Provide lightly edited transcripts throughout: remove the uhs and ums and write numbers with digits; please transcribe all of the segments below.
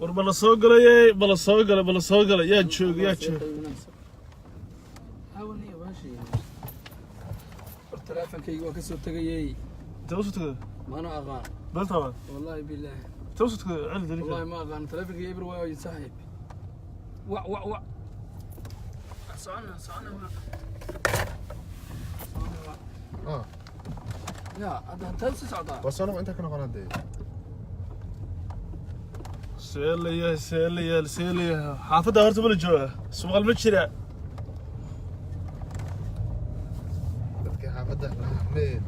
War ma la soo galayey? Ma la soo galay? Ma la soo galay? Yaa jooga? Yaa jooga? Hawaniya baashi. War taleefankayga waa ka soo tegayey. Intee usoo tagay? Mana aqaan. Beelta waa. Wallahi bilaahi. Intee usoo tagay? Celi daliilka. Wallahi ma aqaan taleefankayga eber waayo, saaxiib. Wac, wac, wac. Socona, socona, wac. Socona, wac. Ah. Ya hadda intee sii socdaa? Waa soo noqon, intaa ka noqon hadee. See la yahay? See la yahay? See la yahay? Xaafadda horta ma la jooga? Suuqal ma jira? Dadka xaafadda leed.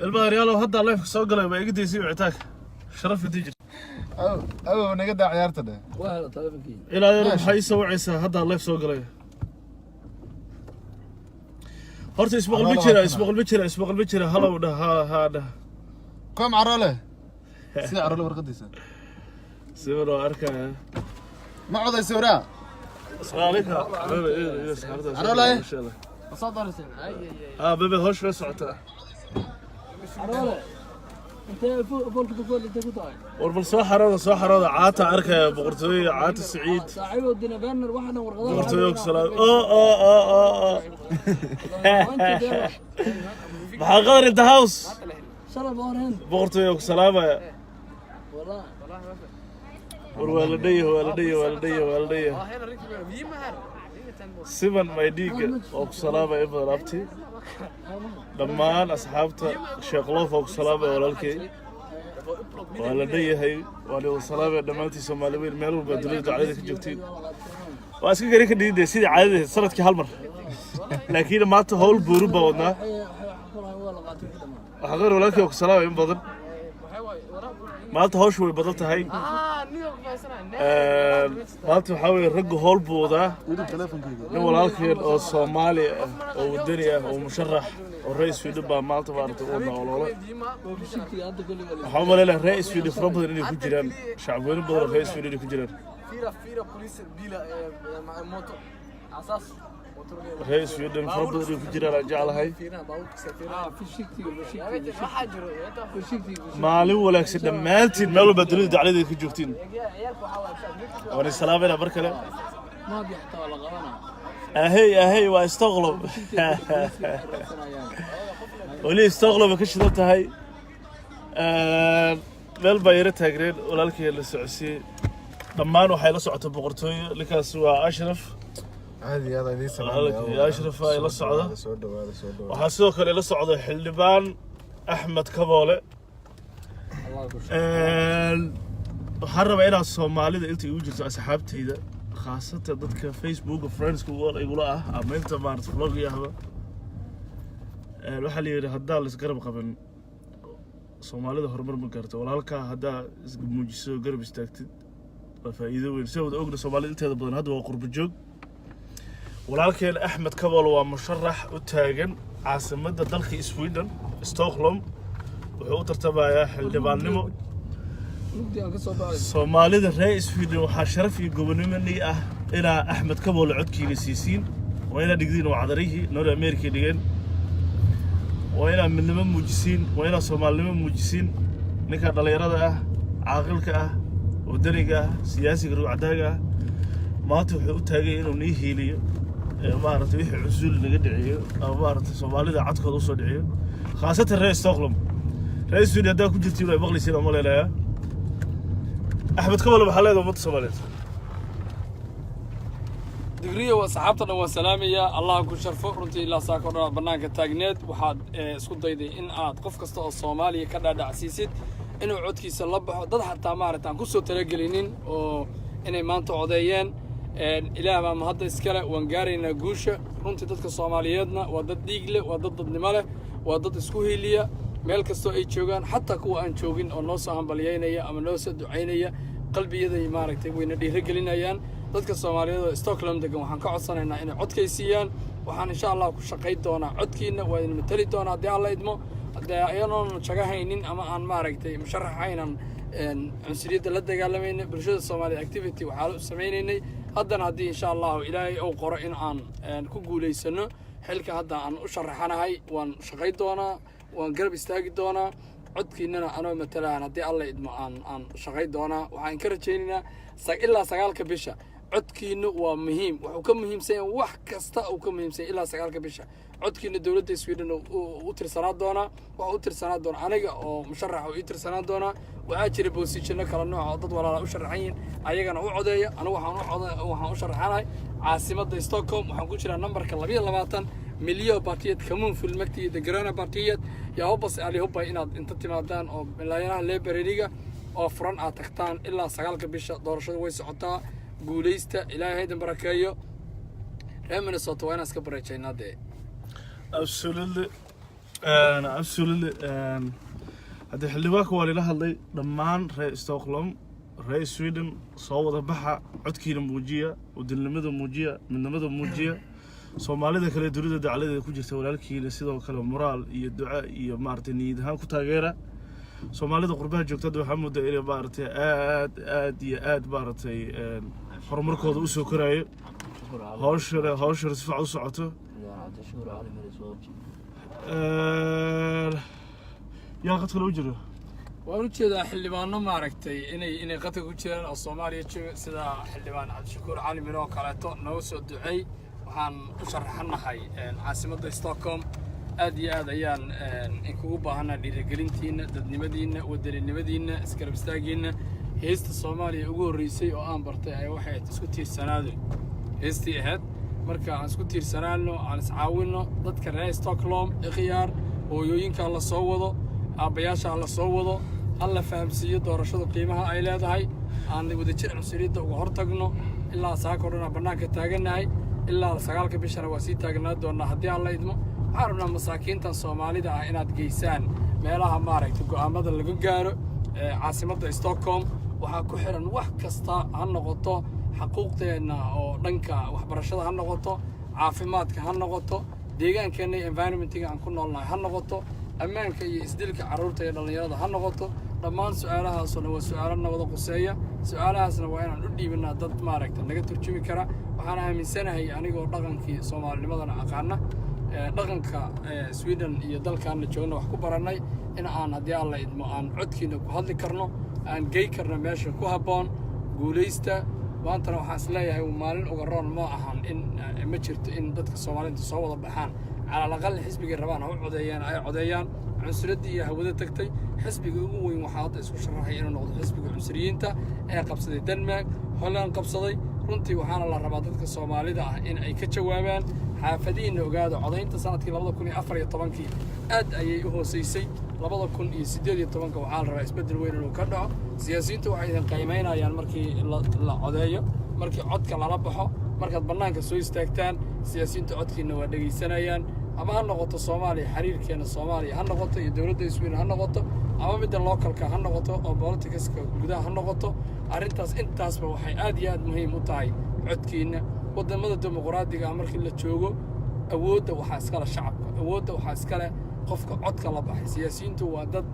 Ilmaha reyaalow, haddaa live-ka soo galay, baa iga daysay wicitaanka. Sharaf intii jirta. Aw aw, naga daa ciyaarta dheh. Waa hela taleefankayga. Ilaa yar maxay ii soo wacaysaa? Haddaa live soo galay. Horta ismaqal ma jira? Ismaqal ma jira? Ismaqal ma jira? Halow dhah, ha ha dhah. Kom Caroole, sida Caroole warqadiisa. Sawir oo arkaya. Ma codaysa waraa? Asalaamu calaykum. Caroole. Masha Allah. Soo dooraseen. Ah bebe, hawsha way socotaa. Caroole, intee foolka fool intee ku tahay? War bal soo xarooda, soo xarooda. Caata arkaya, boqortooyo Caata Saciid. Saaxiibo dina banner waxana warqadaha. Boqortooyo salaam. Oo oo oo oo oo, maxaa qadar in the house. Shalay ba horeen. Boqortooyo ku salaamaya. Wallahi. War waa la dhan yahay, waa la dhan yahay, waa la dhan yahay, waa la dhan yahay. Siman my dhiigga oo ku salaamaya in badan, abti. Dhammaan asxaabta, Sheekh Loof oo ku salaamaya, walaalkay. Waa la dhan yahay, waa la wada salaamaya dhammaantiin. Soomaali weyn meel walba dunida dacalada ka joogtiin, waa iska gari ka dhigide sidii caadada sanadkii hal mar, laakiin maanta howl buurin baa wadnaa. Waa la qaatay wixii dhammaan. Waxaa qeyr walaalkay oo ku salaamaya in badan. Maanta hawshu way badan tahay. Maanta waxaa weeye raggu howl buu wadaa. Weli teleefonkayga. Nin walaalkeen oo Soomaali ah oo wadani ah oo musharax oo reer Sweden baa maanta maaragtay u wadnaa olole. Shirkiga hadda kulli waa la Waxaan u malaynayaa reer Sweden fara badan inay ku jiraan, shacabweyne badan oo reer Sweden inay ku jiraan. Fyra, fyra poliser, bilar, motor. Asas. Reer Sweden fara badan inay ku jiraan aan jeclahay. Fyra, baabuurka fyra. Ah, fi shirkiga, fi Jag vet shirkiga. inte, waxaa jiro. Jag vet inte. Fi shirkiga. Maalin wanaagsan dhammaantiin meel walba dunida dacladeeda ka joogtiin. Ciyaalka waxaa waaye. Waan is salaamayna mar kale. Maadi xataa waa la qabanaa. Ahey ahey, waa Stockholm. Booliska waxay raadsanayaan. Weli Stockholm bay ka shidan tahay. Meel baa yaro taagneen, walaalkay la socodsiiyey. Dhammaan waxay la socota boqortooyo. Ninkaas waa Ashraf. Caadi aad idiin Walaalkay, salaamaya. Ashraf ay la socda. Soo dhawaada, soo dhawaada. Waxaa sidoo kale la socda xildhibaan Axmed Kaboole. Allah ku shukr. Waxaan rabaa inaad Soomaalida inta igu jirto, asxaabtayda, khaasatan dadka Facebooka friendska igula ah ama inta maarata vlog ahba, waxaa la yidhi haddaan la isgarab qaban, Soomaalida horumar ma gaarto. Walaalkaa haddaa ismuujiso, garab istaagtid, waa faa'iido weyn. Sida wada ogna, Soomaalida inteeda badan hadda waa qurbo joog. Walaalkeen Axmed Kabol waa musharax u taagan caasimadda dalka Sweden, Stockholm. Wuxuu u tartamayaa xildhibaannimo. Mugdi aan ka soo baxay. Soomaalida reer Sweden, waxaa sharaf iyo gobonimo nii ah inaa Axmed Kaboole codkiina siisiin. Waa inaad dhigdiin oo cadarihii North America dhigeen. Waa inaad midnimo muujisiin, waa inaad Soomaalinimo muujisiin. Ninka dhallinyarada ah, caaqilka ah, wadaniga ah, siyaasiga rugcadaaga ah, maanta wuxuu u taagay inuu nii hiiliyo ee maaragtay wixii cusuul naga dhiciyo ama maaragtay Soomaalida cadkooda usoo dhiciyo, khaasatan reer Stockholm. Reer Sweden haddaa ku jirtiin way maqlaysiin oo malaynayaa. Axmed Kabale, waxaa leedahay ummadda Soomaaliyeed? Digriya, waa saxaabta dhan waan salaamayaa. Allah ku sharfo. Runtii ilaa saako dhan aad bannaanka taagneed, waxaad isku dayday in aad qof kasta oo Soomaaliya ka dhaadhacsiisid inuu codkiisa la baxo. Dad xataa maaragta aan kusoo talagelinin oo inay maanta codeeyeen. Ilaah baa mahadda iskale, waan gaaraynaa guusha. Runtii dadka Soomaaliyeedna waa dad dhiig leh, waa dad dadnimo leh, waa dad isku hiiliya meel kastoo ay joogaan. Xataa kuwa aan joogin oo noo soo hambalyaynaya ama noo soo ducaynaya, qalbiyaday maaragtay wayna dhiirigelinayaan. Dadka Soomaaliyeed oo Stockholm degan waxaan ka codsanaynaa inay codkay siiyaan. Waxaan insha Allah ku shaqayn doonaa codkiina, waa idin matali doonaa haddii Alla idmo. Haddee ayanoon jaga haynin ama aan maaragtay musharaxaynan cunsuriyadda la dagaalamayna, bulshada Soomaaliya activity waxaa u samaynaynay. Haddana haddii insha Allahu Ilaahay uu qoro in aan ku guulaysano xilka hadda aan u sharaxanahay, waan shaqayn doonaa, waan garab istaagi doonaa. Codkiinana anoo matalaan, haddii Alla idmo, aan shaqay doonaa. Waxaan ka rajaynaynaa ilaa 9-ka bisha. Codkiinu waa muhiim, wuxuu ka muhiimsan yahay wax kasta uu ka muhiimsan yahay. Ilaa 9-ka bisha codkiina dowladda Sweden u tirsanaa doonaa. Waxa u tirsanaa doona aniga oo musharax oo ii tirsanaa doonaa. Waxaa jira positionno kala nooca oo dad walaala u sharaxan yihiin, ayagana u codeeya. Anigu waxaan u sharaxanahay caasimadda Stockholm. Waxaan ku jiraa nambarka 22, Miljöpartiet, kommunfullmäktige, det gröna partiet. Jag hoppas allihopa inaad inta timaadaan oo milaayanaha library-ga oo furan aad tagtaan. Ilaa 9-ka bisha doorashadu way socotaa. Guulaysta, Ilaahay haydan barakeeyo. Reer Minnesota waa inaan iska bareejaynaa dee. Absolutely. Haddii xildhibaanka waa lila hadlay, dhammaan reer Stockholm, reer Sweden, soo wada baxa, codkiina muujiya, wadannimada muujiya, midnimada muujiya. Soomaalida kale dunida dacaladeeda ku jirta, walaalkiina sidoo kale moraal iyo duca iyo maaragtay niyad ahaan ku taageera. Soomaalida qurbaha joogta hadda waxaa moodaa inay maaragtay aad aad iyo aad maaragtay horumarkooda usoo koraayo, hawshana si fiican u socoto. Yaa qad kale u jiro? Waan u jeedaa xildhibaano maaragtay inay qadka ku jiraan oo Soomaaliya jooga, sida xildhibaan Cabdishakuur Cali Miro oo kaleeto. Nooga soo duceey. Waxaan u sharaxanahay caasimadda Stockholm. Aad iyo aad ayaan inkugu baahanaa dhiirigelintiina, dadnimadiinna, wadaninimadiinna, isgarab istaagiinna. Heesta Soomaaliya ugu horreysay oo aan bartay ayaa waxay ahayd "Isku Tiirsanaado", heestii ahayd. Marka aan isku tiirsanaano, aan iscaawinno. Dadka reer Stockholm, ikhyaar, hooyooyinka la soo wado, aabbayaasha ha la soo wado, ha la fahamsiiyo doorashadu qiimaha ay leedahay. Aan wadajir cunsuriyadda uga hortagno. Ilaa saaka o dhan aan bannaanka taagannahay, ilaa 9-ka bishana waa sii taagnaa doonnaa haddii Alla idmo. Waxaan rabnaa masaakiintan Soomaalida ah inaad geysaan meelaha maaragtay go'aamada laga gaaro. Caasimadda Stockholm waxaa ku xiran wax kasta, ha noqoto xaquuqdeenna oo dhanka waxbarashada, ha noqoto caafimaadka, ha noqoto deegaankeenna iyo environmentiga aan ku noolnahay, ha noqoto ammaanka iyo isdilka carruurta iyo dhallinyarada ha noqoto. Dhammaan su-aalahaasoo dhan waa su-aalo nabada quseeya. Su-aalahaasna waa inaan u dhiibanaa dad maaragta naga turjumi kara. Waxaan aaminsanahay, anigoo dhaqankii soomaalinimadana aqaana, dhaqanka Sweden iyo dalkaana joogna wax ku barannay, in aan, haddii Alla idmo, aan codkiina ku hadli karno, aan gey karno meesha ku habboon. Guulaysta. Maantana waxaan is leeyahay maalin uga roon ma ahan in ma jirto in dadka Soomaalida soo wada baxaan, cala alaqal xisbigay rabaan ha u codeeyaan, ay codeeyaan. Cunsuriyaddii iyo hawada tagtay, xisbiga ugu weyn waxaa hadda isku sharaxay inuu noqdo xisbiga cunsuriyiinta ee qabsaday Denmark, Holland qabsaday. Runtii waxaana la rabaa dadka Soomaalida ah in ay ka jawaabaan. Xaafadihiinna ogaada, codaynta sanadkii 2014-kii aad ayay u hoosaysay. 2018-ka waxaa la rabaa isbeddel weyn inuu ka dhaco. Siyaasiyiintu waxay idin qiimaynayaan markii la codeeyo, markii codka lala baxo, markaad bannaanka soo istaagtaan. Siyaasiyiintu codkiinna waa dhegaysanayaan, ama ha noqoto Soomaaliya, xiriirkeena Soomaaliya ha noqoto iyo dowladda Sweden ha noqoto, ama midda localka ha noqoto oo politicska gudaha ha noqoto. Arrintaas intaasba waxay aad iyo aad muhiim u tahay codkiinna. Waddamada dimuqraadiga ah markii la joogo, awoodda waxaa iskale shacabka, awoodda waxaa iskale qofka codka la baxay. Siyaasiyiintu waa dad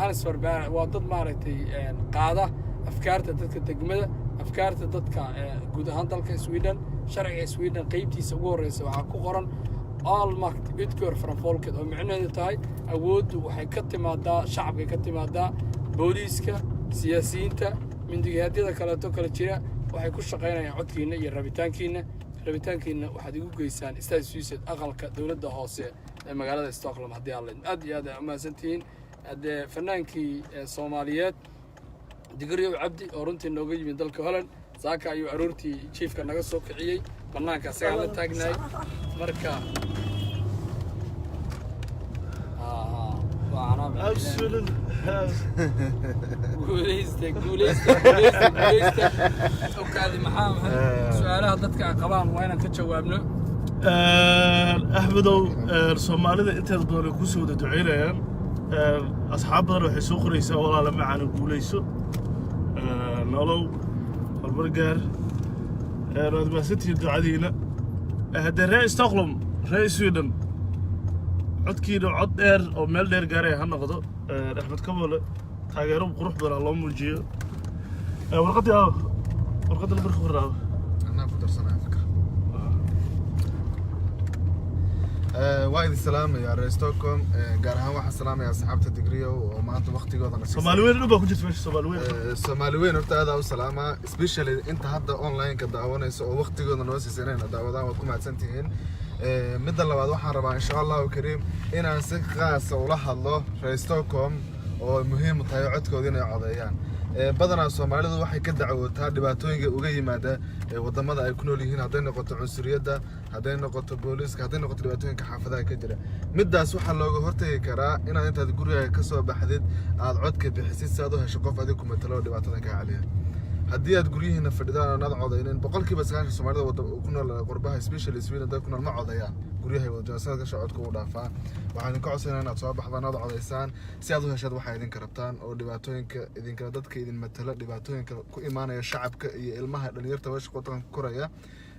answer, waa dad maaragtay qaada afkaarta dadka degmada, afkaarta dadka guud ahaan dalka Sweden. Sharciga Sweden qeybtiisa ugu horreysa waxaa ku qoran "All makt utgår från folket", oo micnaheedu tahay awooddu waxay ka timaadaa shacabkay ka timaadaa. Booliiska, siyaasiyiinta, mindigaadyada kaleeto kale jira waxay ku shaqaynayaan codkiinna iyo rabitaankiinna. Rabitaankiinna waxaad igu geysaan Stadshuset, aqalka dowladda hoose ee magaalada Stockholm, haddii Alla idmo. Aad iyo aad ay umahadsantihiin. Haddee fanaankii Soomaaliyeed Digriyow Cabdi oo runtii nooga yimid dalka Holland, saaka ayuu aroortii jiifka naga soo kiciyey, bannaanka asagaa la taagnaay. Marka waa canaab. Absolutely. Guuleysta, guuleysta, guuleysta, guuleysta. Okaadi, maxaa su-aalaha dadka ay qabaan waa inaan ka jawaabno. Axmedow, Soomaalida inteeda badan ay kusoo wada duceynayaan. Asxaab badan waxay soo qoraysaa: "Walaala macaana, guuleyso, nolow, horumar gaar." Waad mahadsantihiin ducadiina. Haddee reer Stockholm, reer Sweden, codkiina cod dheer oo meel dheer gaaraya ha noqdo. Axmed Kaboole taageero qurux badan ha loo muujiyo. Warqaddii aaw, warqadda lambarka qoraaw. Anaa ku darsanaya fikra. Waa idin salaamayaa reer Stockholm, gaar ahaan waxaan salaamayaa asxaabta Digriyow oo maanta waqtigooda na siisay. Soomaali weyn dhan baa ku jirta meesha, Soomaali weyn. Soomaali weyn horta aad u salaamaa, especially inta hadda online-ka daawanaysa oo waqtigooda noo siisay inayna daawadaan, waad ku mahadsan tihiin. Midda labaad, waxaan rabaa insha Allahu kariim inaan si khaasa ula hadlo reer Stockholm oo muhiim u tahay codkooda inay codeeyaan. Badanaa Soomaalidu waxay ka dacwootaa dhibaatooyinka uga yimaada wadamada ay ku nool yihiin, hadday noqoto cunsuriyadda, hadday noqoto booliiska, hadday noqoto dhibaatooyinka xaafadaha ka jira. Middaas waxaa looga hortagi karaa inaad intaad gurigaaga ka soo baxdid aad codka bixisid, si aad u hesho qof adiga ku matalo oo dhibaatada kaa celiya. Haddii aad guryihiina fadhidaan oon aad codaynin, 90% Soomaalida wada ku nool qurbaha, especially Sweden, dad ku nool ma codayaan, guryahay wada joogaan, sanad kasha codka u dhaafaa. Waxaan idinka codsanaa inaad soo baxdaan, aad codaysaan, si aad u heshaad waxa idinka rabtaan oo dhibaatooyinka idinka dadka idin matala, dhibaatooyinka ku imaanaya shacabka iyo ilmaha dhalinyarta meesha wadanka ku koraya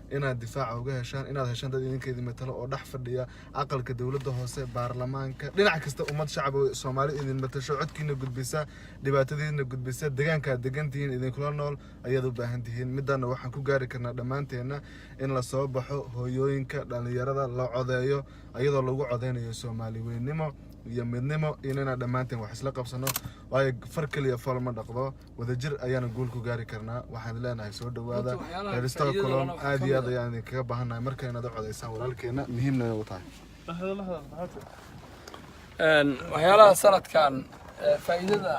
inaad difaaca uga heshaan, inaad heshaan dad idinka idin matalo oo dhex fadhiya aqalka dowladda hoose, baarlamaanka, dhinac kasta, ummad shacab oo Soomaali idin matasho, codkiina gudbisa, dhibaatadiina gudbisa, deegaanka aad degan tihiin idinkula nool ayaad u baahan tihiin. Midana waxaan ku gaari karnaa dhammaanteenna in la soo baxo, hooyooyinka, dhalinyarada, la codeeyo, iyadoo lagu codeynayo Soomaali weynimo iyo midnimo iyo inaan dhammaanteen wax isla qabsano, waayo far keliya fool ma dhaqdo, wadajir ayaana guul ku gaari karnaa. Waxaan leenahay soo dhawaada Runtii waxyaalaha reer faa'iidada Stockholm, leh waxaa aad ka iyo mid aad ah. ayaan idinkaga baahannahay marka inaad u codeysaan walaalkeena, muhiimna u tahay. Laxda, laxda, maxaa? Waxyaalaha sanadkan faa'iidada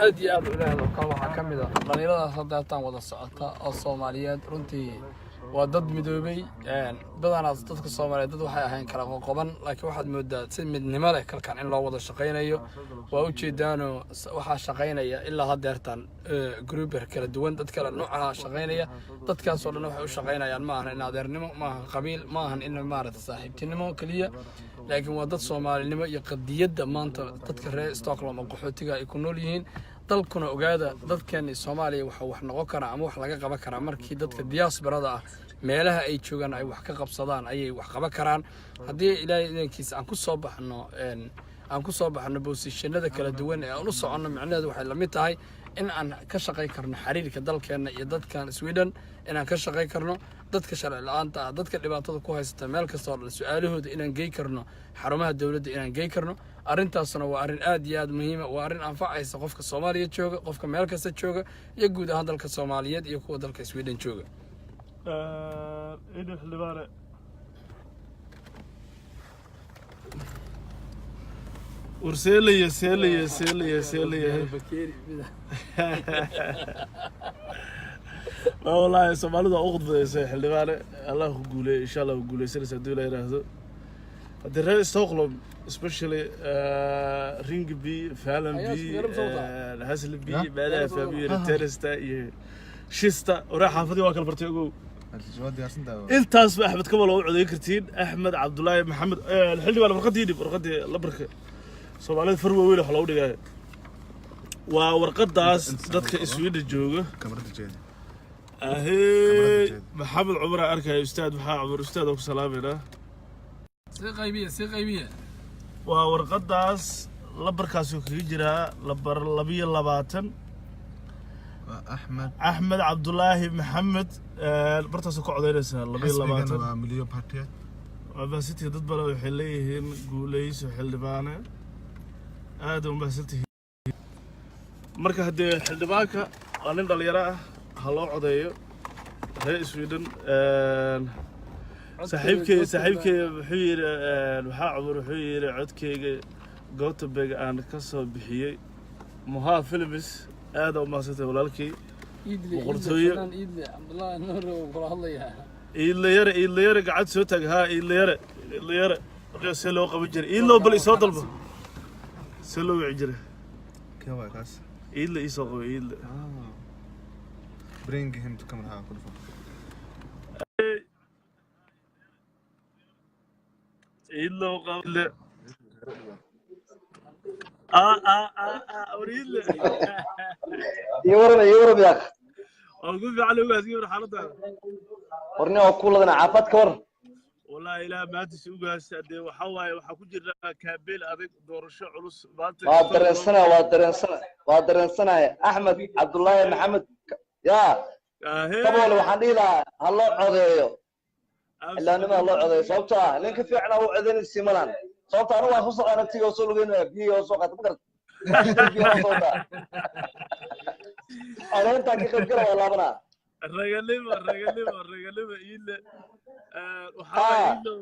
aad iyo aad u leedahay oo kale waxaa ka mid ah dhalinyaradaas hadda hataan wada socota oo Soomaaliyeed. Runtii waa dad midoobay. Badanaas dadka Soomaaliyeed dad waxay ahayn kala qoqoban, laakiin waxaad moodaa si midnimo leh kalkan in loo wada shaqaynayo. Waa ujeedaanoo waxaa shaqaynaya ilaa haddeertan grupper kala duwan, dad kala noocaha shaqaynaya. Dadkaasoo dhan waxay u shaqaynayaan ma ahan in adeernimo, ma ahan qabiil, ma ahan in maarata saaxiibtinimo keliya, laakiin waa dad Soomaalinimo iyo qadiyadda maanta dadka reer Stockholm oo qaxootiga ay ku nool yihiin dalkuna. Ogaada, dadkeeni Soomaaliya waxa wax noqon karaa ama wax laga qaban karaa markii dadka diasporada ah meelaha ay joogaan ay wax ka qabsadaan ayay wax qaban karaan. Haddii Ilaahay idankiisa aan ku soo baxno aan ku soo baxno positionada kala duwan ee aan u soconno, micnaheedu waxay la mid tahay in aan ka shaqay karno xiriirka dalkeenna iyo dadkan Sweden, inaan ka shaqay karno dadka sharci la-aanta ah, dadka dhibaatada ku haysata meel kasta oo dhan, su-aalahooda inaan gey karno xarumaha dowladda inaan gey karno. Arrintaasna waa arrin aad iyo aad muhiima, waa arrin anfacaysa qofka Soomaaliya jooga, qofka meel kasta jooga iyo guud ahaan dalka Soomaaliyeed iyo kuwa dalka Sweden jooga. Idin xildhibaane, war seelaya, seelaya, seelaya, seelaya. Wallaahi Soomaalidu waa u khudbadaysa. Xildhibaane, Allah ku guuleey, insha Allah ku guuleysanaysa haddii la yidhaahdo. Haddii reer Stockholm, especially Ringby, Valenby, Ayaa isku soo wadaa. Haslby, Ya? meelaha Fabio, Teresta iyo Shista, waraa xaafadii waa kala bartay, ogow. Waa diyaarsantahay. Intaas ba Axmed Kabal oo u codeyn kartiin, Axmed Cabdulaahi Maxamed. Xildhibaan, warqadii dhib, warqadii lambarka Soomaalida far waaweyn wax loogu dhigaayo waa warqadaas dadka Sweden jooga. Kamarada jeedi. Ahey, Maxamed Cumar aan arkaya, ustaad maxaa Cumar, ustaad oo ku salaamaynaa. Sii qaybiya, sii qaybiya. Waa warqadaas, lambarkaasuu kaga jiraa lambar 22. Waa Axmed. Axmed Cabdulaahi Maxamed, bartaasoo ka codeynaysaa labayo Xisbigana labaatan waa Miljöpartiet. Waa mahadsantihiin. Dad badan waxay leeyihiin guuleyso xildhibaane, aad u mahadsantihiin. Marka haddee xildhibaanka waa nin dhalinyaro ah, ha loo codeeyo reer Sweden. Saaxiibkey wuxuu yidhi, waxaa Cumar wuxuu yidhi codkeyga Gothenburg aan ka soo bixiyey Moha Films. Aada u mahadsantahay walaalkey. Iidle. Boqortooyo. Iidle Cabdullaahi Nuur uu kula hadlayaa. Iidlayare, Iidlayare, gacad soo taag. Haa, Iidlayare, Iidlayare, markaa see loo qaban jiray? Iidlow, bal isoo dalba, see loo wici jiray? Kee waay kaas? Iidle iisoo qaba, Iidle. Bring him to camera, ha ku dhufo. Iidlow qaba Iidle. Aa aa aa aa, war Iidle. Iyo waran, iyo waran yaak. Waa ugu fiican ugaas, iyo war xaaladaada? Warni oo ku ladana, caafimaad ka war. Wallahi ilaah maantiis ugaas, dee waxaa waaye waxaa ku jira kaabeel adag, doorasho culus maanta. Waa dareensana, waa dareensana, waa dareensanaya. Axmed Cabdullaahi Maxamed ya Ahee. Kaboole waxaan dhihi lahaa ha loo codeeyo. Xildhibaannimada loo codeeyo, sababtoo ah ninka fiican u codeynaysi malan, sababta anigu waan soo socdaa, naftiga oo soo lugeynaya, biyihi oo soo qaata, ma garata, biyaha oo soo wataa, codeyntaa ka qaybgala, waa laabanaa. Raganimo, raganimo, raganimo Iile. Waxaa Iilow,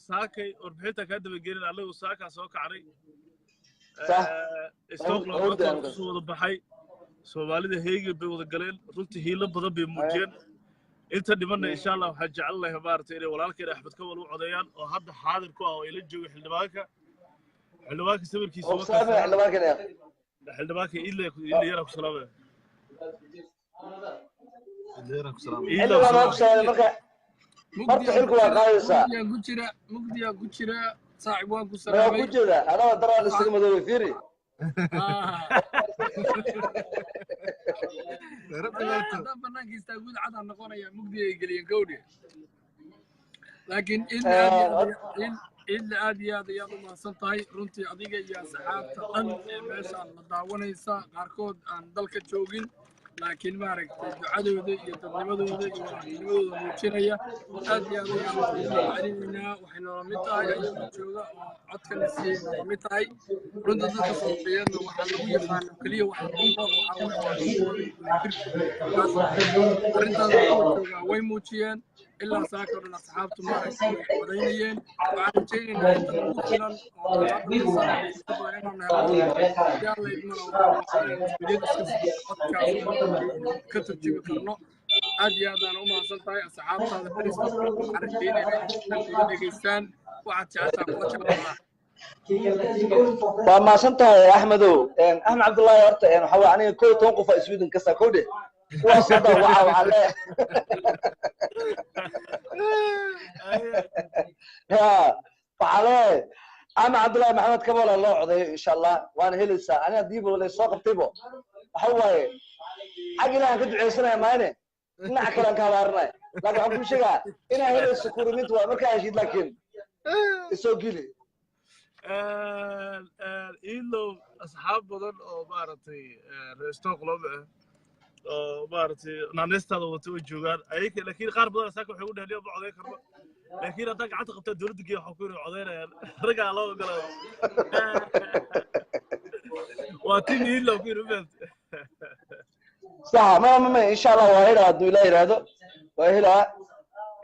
saakay warbixinta kaa dabagelin, anagu saakaa soo kacnay. Sax. Stockholm Hurda. codka kusoo wada baxay, Soomaalida heegel bay wada galeen, runtii hiilo badan bay muujiyeen. Inta dhimanna, insha Allah, waxaan jecel lahay maaragtay inay walaalkeen Axmed Kabal u codeeyaan, oo hadda xaadir ku ah oo ila jooga xildhibaanka sawirkiisa. Oo salaamaya xildhibaankan. Xildhibaanka Iile, Iile yaraa ku salaamaya. Xildhibaan waa ku salaamay. Marka horta xilku waa qaadaysaa. Mugdiyaa ku jira, mugdiyaa ku jira, saaxib, waan ku Ma waa salaamay. Ku jeeda anaba daraan isaga madoobay, fiiri. Haddaan banaanka istaaguud cadaan noqonaya, mugdi ay geliyeen gawdhi, laakiin cidna aad iyo aad ayaad u mahadsan tahay runtii, adiga iyo asxaabta dhan ee meeshaan la daawanaysa, qaarkood aan dalka joogin laakiin maaragtay ducadooda iyo dadnimadooda iyo walaaltinimadooda muujinaya, aad iyo aad ayaan ugu mahadcelinaynaa. Waxay noola mid tahay ayagoo jooga oo codkana siiyey noola mid tahay. Runta dadka Soomaaliyeedna waxaa lagu yaqaano keliya waxa lagu nool waxaa waaye arrintaas kuwa joogaa way muujiyeen. Ilaa saaka oo dhan asxaabtu maaragtay way codaynayeen. Waxaan rajaynaynaa inta ugu filan oo hadda ka badan inaan helno, si Alla idmana waxaan mas-uuliyad iska siiyo codkaas ka turjumi karno. Aad iyo aad aan u mahadsan tahay. Asxaabtaada fariista waxaan rajaynaynaa inay kula dhegaystaan, waxaad jeceshaa kula jeclaadaa. Waa mahadsan tahay, Axmedow. Axmed Cabdullaahi, horta waxaa waye aniga 11 qof aa Sweden kasta kowdhe, kuwaas hadda waxaa leeyahay ya waxaa leeyahay Axmed Cabdullaahi Maxamed Kabola loo codeeyo, insha Allah waana helaysaa. Aniga hadiiba laysoo qabtaybo, waxa waaye xag Ilahan ka duceysanaya maayne, dhinaca kale aan ka habaarinaya, laakiin waxaan kuu sheegaa inaa helayso kuriminta waa markaa heshid, laakiin isoo geli. Iilow, asxaab badan oo maaragtay reer Stockholm ah oo maaragtay naaneystaada wata way joogaan ayaga, laakiin qaar badan saaka waxay u dhaheen ma codeyn karno, laakiin haddaa gacanta qabtaa dowladda geeya, waxaa ku yidhi codeynayaan raggaa loo ogolaado, waa tim Iilow ku yidhi, ma fahamtay? Sax, ma insha Allah waa helaa, hadduu Ilaah yidhaahdo waa helaa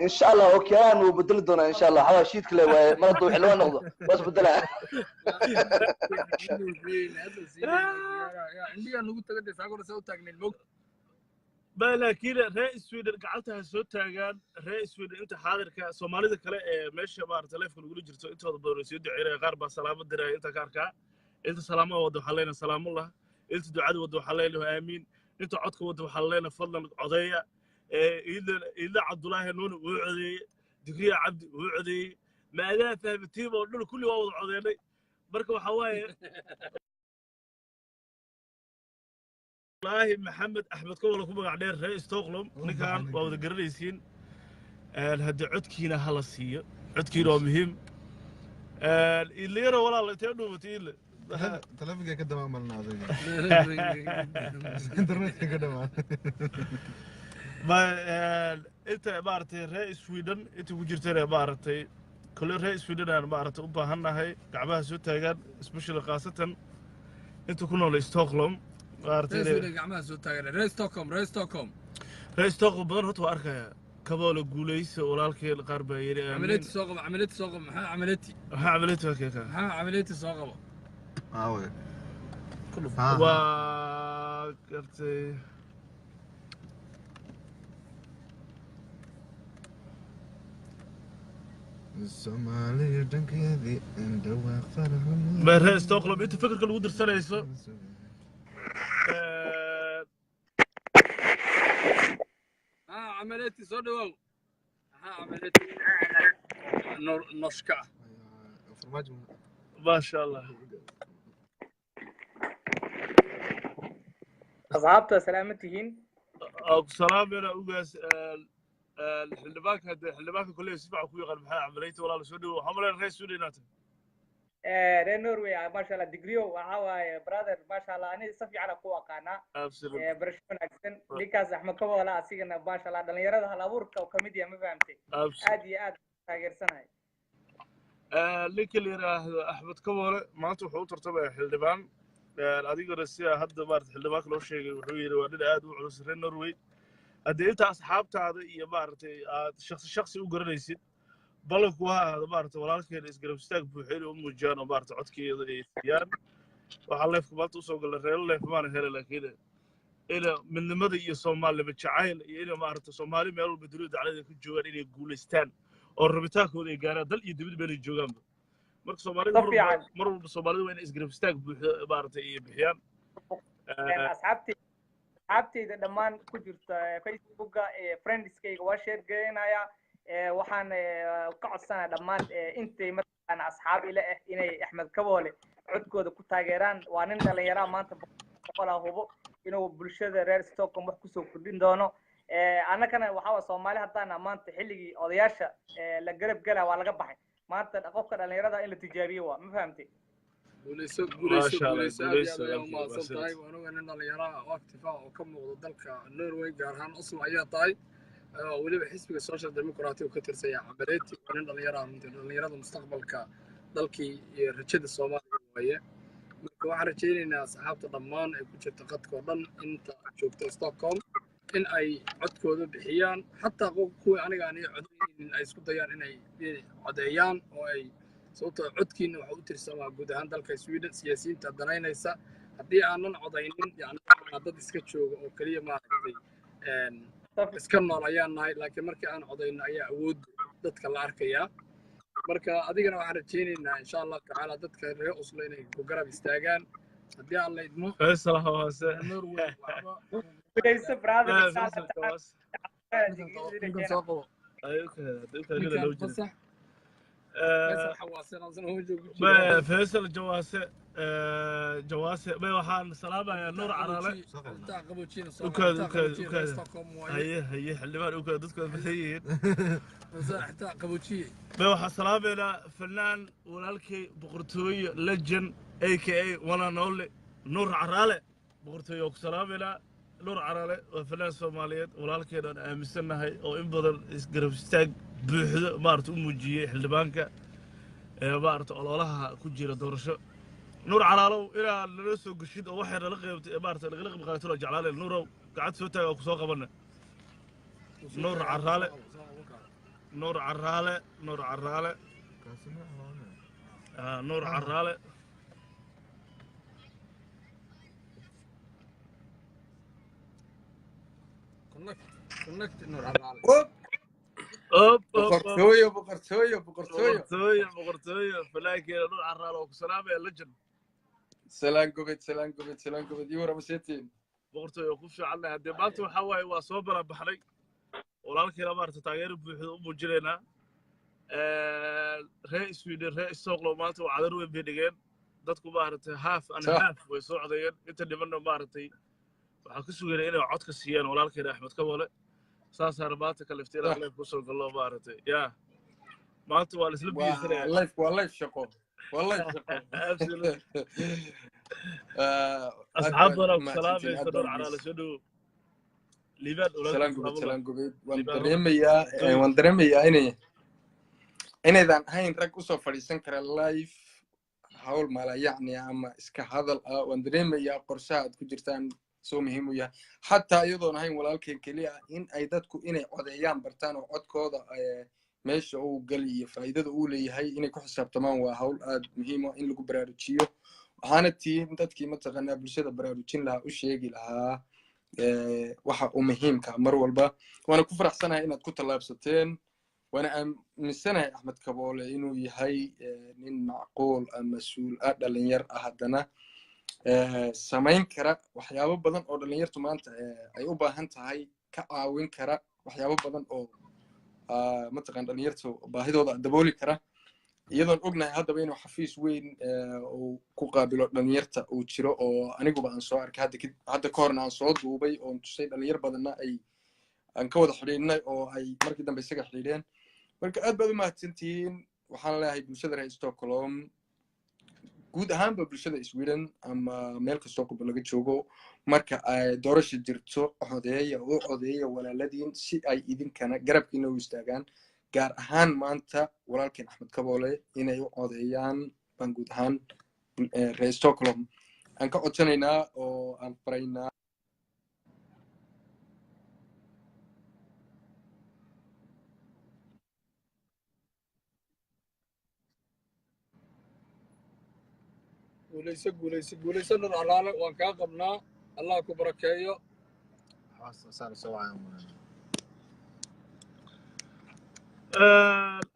insha Allah. Okyaalahan wuu bedeli doonaa insha Allah, xawaa shiidka le waaye, mar hadduu xildhibaan noqdo waa isbedelaa. Indhiyaa nugu tagade saakora saa u taagnayn moog. Ba laakiin reer Sweden gacanta ha soo taagaan, reer Sweden inta xaadirka. Soomaalida kale ee meesha maaragtay live-ka lagula jirto intooda badan way soo duceynaya, qaar baa salaamo diraya inta ka arkaa. Inta salaamaha wadda waxaa leenahay salaamullah, inta ducada wadda waxaa leenahay aamiin, inta codka wadda waxaa leenahay fadlan codeeya. Iidla Cabdulaahi Nuuni wuu codeeyey, Digriya Cabdi wuu codeeyey, maadaa fahmi tiim oo dhan kulli waa wada codeynay. Marka waxaa waaye Wallaahi Maxamed Axmed Kowal ku magac dheer, reer Stockholm, ninkan waa wada garanaysiin. Haddii codkiina hala siiyo, codkiina waa muhiim. Iilyaro walaal, intee dhuumatay, Iile? Taleefanka ka dhamaan malna, adayga internetka ka dhamaan. Ma inta maaragtay reer Sweden inta ku jirtana, maaragtay kole reer Sweden aan maaragtay u baahannahay gacmaha soo taagaan, especially khaasatan inta ku nool Stockholm maaragtay Reer Sweden gacmaha soo taagan, reer Stockholm, reer Stockholm. Reer Stockholm badan horta waa arkaya. Kaboole guuleysa walaalkeen, qaar baa yidhi aamiin. Camaleti soo qabo, camaleti soo qabo, maxaa camaleti? Maxaa camaleti waa keekaa? Maxaa camaleti soo qabo? Aawe? Waa gartay. Soomaaliya dhankeedii indhawaaq farax. Ma reer Stockholm inta fikirka lagu dirsanayso. Maxaa camaleti soo dhawow, maxaa camaleti noshka ah? Farmaajo. Maasha Allah. Asxaabta, salaama tihiin? Ku salaamena ugaas xildhibaanka. Hadee xildhibaanka kolley si fiican ku yaqaan. Maxaa camaleyta walaal, soo dhawow. Waxaan malayn reer Sweden inaad tahay. Reer Norway ah, maasha Allah, digriyo waxaa waaye brother, maasha Allah, ani si fiican aan ku aqaanaa. Barasho wanaagsan. Ninkaas Axmed Kaboola asigana, maasha Allah, dhalinyarada hal abuurka oo kamid yahay, ma fahamtay? Aad iyo aad taageersanahay. Ninka la yidhaahdo Axmed Kaboole maanta wuxuu u tartamayaa xildhibaan. Adiguna sida hadda maarata xildhibaanka loo sheegay, wuxuu yidhi waa nin aad u culus reer Norway. Haddii inta asxaabtaada iyo maaragtay aad shaksi shaksi u garanaysid, ballanku ha ahaado maaragtay walaalkeena isgarab istaag buuxa inay u muujiyaan oo maaragtay codkeeda ay siiyaan. Waxaa live-ka maanta usoo galay reero live maana helay, laakiin ina midnimada iyo soomaalnimo jacayl iyo ina maaragtay Soomaali meel walba dunida dacladeeda ku joogaan inay guulaystaan oo rabitaankooda ay gaaraan, dal iyo dibad meelay joogaanba. Marka Soomaalida Si fiican. Mar walba Soomaalida waa inay isgarab istaag buuxda maaragtay iyo bixiyaan. Asxaabteyda dhammaan ku jirta Facebooka, friendskayga waa share gareynaya. Waxaan ka codsanaya dhammaan intay mataqaana asxaab ila ah inay Axmed Kaboole codkooda ku taageeraan. Waa nin dhallinyaraa, maanta boqolaa hubo inuu bulshada reer Stockholm wax kusoo kordhin doono. Annagana waxaa waa Soomaali haddaana maanta xilligii odayaasha la garab gala waa laga baxay. Maanta qofka dhallinyarada in la tijaabiyo waa, ma fahamtay? Guuleyso, guuleyso. Maasha Allah, Guuleyso, aad iyo guuleyso, aad ayaa walaalkay, umahadsan waa tahay. Waan ogaa nin dhalinyaro ah oo active ah oo ka muuqda dalka Norway, gaar ahaan Oslo ayaa tahay, oo weliba xisbiga Social Democratic uu ka tirsan yahay Camareeti. Waa nin dhalinyaro ah runtii, dhalinyarada mustaqbalka dalkii iyo rajada Soomaaliya waaye. Marka waxaan rajaynaynaa asxaabta dhammaan ay ku jirta qadka oo dhan, inta joogta Stockholm, in ay codkooda bixiyaan, xataa kuwii aniga aan ii codaynaynin ay isku dayaan inay codeeyaan oo ay, sababtoo codkiina waxa u tirsamaa guud ahaan dalka Sweden siyaasiyiinta danaynaysa. Haddii aanan codaynin, yani dad iska jooga oo keliya maaragtay iska nool ayaan nahay, laakiin markii aan codayno ayaa awood dadka la arkayaa. Marka adigana waxaan rajaynaynaa, insha Allahu tacaala, dadka reer Oslo inay ku garab istaagaan haddii aan la idmo. Faysal hoose. Norway waxba. Guuleyso brother, insha Allah. Faysal hoose. Ninkan soo qabo. Ay, okay, hadii kale ninkan loo jiro. Fasax Faysal Xawaase asna uma joogo ku jira. Faysal Jawaase, Jawaase may waxaan salaamayaa Nuur Caraale. Taa qaboojina soo Ukaad, taa ukaad, qaboojiye reer ukaad. Stockholm waaye. Haye, haye, xildhibaan, ukaad, dadku waa badan yihiin. Taa qaboojiye. May waxaan salaamaynaa fanaan walaalkay, boqortooye, legend, a.k.a. one and only Nuur Caraale. Boqortooye, waa ku salaamaynaa. Nuur Caraale waa fanaan Soomaaliyeed walaalkeen aan aaminsannahay oo in badan isgarab istaag buuxdo maarata u muujiyey xildhibaanka ee maarata ololaha ku jira doorasho. Nuur Caraalow, inaad nala soo geshid oo waxay nala qeybtay maarata nagala qayb qaadato waa jeclaaneen. Nuurow, gacanta soo taaga, waa ku soo qabana. Nuur Caraale, Nuur Caraale, Nuur Caraale, Nuur Caraale. Connect, connect, Nuur Caraale. Op, op, op. Boqortooyo, boqortooyo, boqortooyo. Boqortooyo, boqortooyo, fanaankeena Nuur Caraale oo ku salaamaya, legend. Salaan gobed, salaan gobed, salaan gobed. Iyo warama seetiin? Boqortooyo, oo ku fiicannahay. Haddee maanta waxaa waaye waa soo barabaxnay, walaalkeena maarata taageero buuxda u muujinaynaa. Reer Sweden, reer Stockholm maanta waa cadar weyn bay dhigeen dadku maaragtay, half and half way soo codeeyeen. Inta dhimanna maaragtay waxaan ku sugaynaa inay codka siiyaan walaalkeena Axmed Kabole. Saasaana maanta kaliftay inaan live kusoo gallo maaragtay. Ya maanta waa laisla Waa biyeysanaya. Live waa live shaqo, waa live shaqo. Absolutely. Aad asxaab baad badan ku umahadsantihiin, salaamaysa. aad Dhowr baan Caraale, soo dhowo. Liibaan. Salaan gobed, salaan gobed. Waan Liibaan. dareemayaa, waan dareemayaa inaydan ahayn rag usoo fadhiisan kara live hawl mala yacni ama iska hadal ah. Waan dareemayaa qorshaha aad ku jirtaan soo muhiim u yahay, xataa iyadoon ahayn walaalkeen keliya in ay dadku inay codeeyaan bartaan oo codkooda meesha uu gali iyo faa'iidada uu leeyahay inay ku xisaabtamaan waa hawl aad muhiim ah in lagu baraarujiyo. Waxaana tihiin dadkii mataqaanaa bulshada baraarujin lahaa, u sheegi lahaa waxa uu muhiimka mar walba. Waana ku faraxsanahay inaad ku tallaabsateen, waana aaminsanahay Axmed Kaboole inuu yahay nin macquul ah, mas-uul ah, dhalinyar ah, haddana samayn kara waxyaabo badan oo dhalinyartu maanta ay u baahan tahay, ka caawin kara waxyaabo badan oo mataqaan dhalinyartu baahidooda dabooli kara, iyadoon ognahay haddaba inuu xafiis weyn uu ku qaabilo dhalinyarta uu jiro oo aniguba aan soo arkay hadda ka horna aan soo duubay oon tusay dhalinyar badanna ay aan ka wada xidhiidhnay oo ay markii dambe isaga xidhiidheen. Marka aad baad u mahadsantihiin. Waxaan leeyahay bulshada reer Stockholm. Guud ahaanba bulshada Sweden ama meel kastoo qurba laga joogo, marka ay doorasha jirto, codeeya, u codeeya walaaladiin si ay idinkana garabkiina u istaagaan. Gaar ahaan maanta walaalkeen Axmed Kaboole inay u codeeyaan baan guud ahaan reer Stockholm aan ka codsanaynaa oo aan faraynaa. Guulayso, guulayso, guulayso, Nur Alaale. Waan kaa qabnaa, Allah ku barakeeyo. Soo wacay.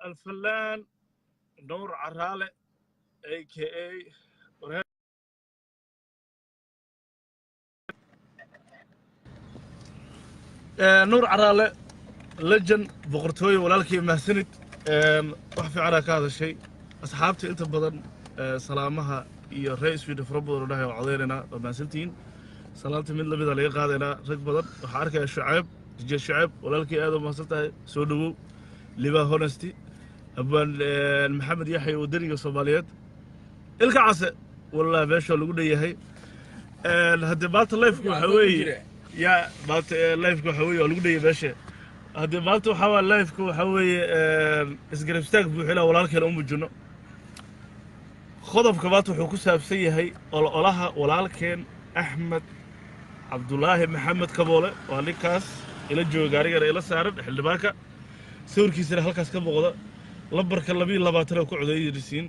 الفنان نور عرالة AKA Nuur Caraale legend, boqortooyo, walaalkii, mahsanid. Wax fiicanaa ka hadashay. Asxaabta inta badan salaamaha iyo reer Sweden fara badan oo dhahay waa codeynaynaa, waa mahadsantihiin. Salaamta mid lamida laga qaadaynaa rag badan. Waxaa arkaya Shucayb DJ Shucayb, walaalkii, aad u mahadsan tahay, soo dhowow. Liba honesty, abwaan Maxamed Yaxya, wadaniga Soomaaliyeed, ilka case, wallah meesha lagu dheeyahay. Haddii maanta lifeka waxa weeye, ya maanta lifeka waxa weeye waa lagu dheeyay meesha. Haddii maanta waxaa waa lifeka waxa weeye isgarab istaag buuxina walaalkeena u muujino. Qodobka maanta wuxuu ku saabsan yahay ololaha walaalkeen Axmed Cabdulaahi Maxamed Kaboole. Waa ninkaas ila jooga, gaarigana ila saaran, xildhibaanka sawirkiisana halkaas ka muuqda. Lambarka 22 oo ku codeeyaysiin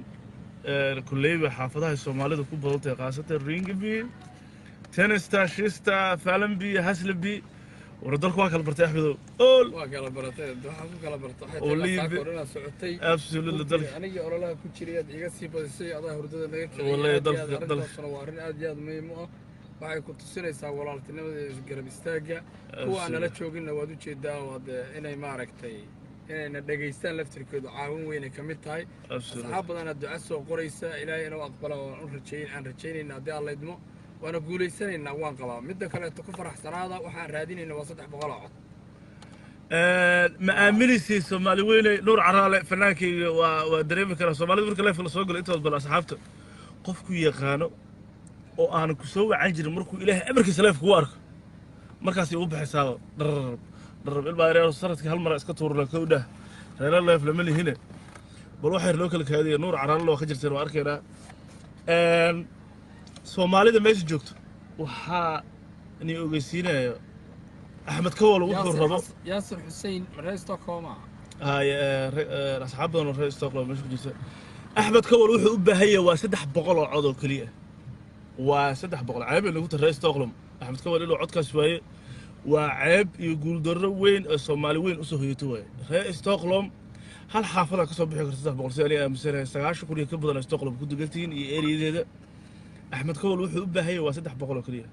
kulleyba xaafadaha Soomaalida ku badan tahay, khaasatan Ringaby, Tensta, Kista, Vällingby, Hässelby. War dalku waa kala bartay, Axmedow ol. Waa kala baratay, waxaa ku kala bartay waxay Oo tahay liibi- saako dhan aad socotay. Absolutely, dalka. Anigii ololaha ku jiray aad iga sii badisay, adaa hurdada naga kiciyay. Wallahi, aad iyo aad dalka- arrintaasuna waa arrin aad iyo aad muhiim u ah. Waxay ku tusinaysaa walaaltinimada iyo isgarab istaagga. Kuwa aan nala jooginna waad ujeedaa, waad inay maaragtay inayna dhegaystaan laftirkeedu caawin weynay ka mid tahay. Asxaab badanaa duca soo qoraysa, Ilaahay inuu aqbala waan u rajayn, aan rajaynayna haddii Alla idmo, waana guulaysanaynaa, waan qabaa. Midda kaleeto, ku faraxsanaada, waxaan raadinayna waa 300 oo cod. Ma aaminaysi Soomaali weyne? Nuur Caraale fanaankayga waa dareemi karaa. Soomaalida marka leefka la soo galo intood badan asxaabta qofku yaqaano oo aan ku soo wacan jirin, markuu Ilaahay amarkiisa leefka kugu arko, markaasay ugu baxaysaaba dhararab dhararab. Ilmaa yaryar sanadkii hal mara iska tuurna kowdhah reero leef lama lihine. Bal waxa yar loo kala kaadiya. Nuur Caraale waa ka jirteen, waa arkaynaa. Soomaalida meesha joogto waxaa ni ogeysiinayo Axmed Kawal wuxuu rabo. Yaasir Xussein, reer Stockholm ah. Hay asxaab badan oo reer Stockholm meesha ku jirta. Axmed Kawal wuxuu u baahan yahay waa 300 oo cod oo keliya, waa 300. Ceeb ay nagu tahay reer Stockholm Axmed Kawal inuu codkaas waaye, waa ceeb iyo guuldarro weyn oo Soomaali weyn usoo hoyato waaye. Reer Stockholm hal xaafadaa kasoo bixi karta 300, si aniga aaminsanahay. 90,000 iyo ka badan oo Stockholm ku degantihiin iyo eriyadeeda. Axmed Kawal wuxuu u baahan yahay waa 300 oo keliya.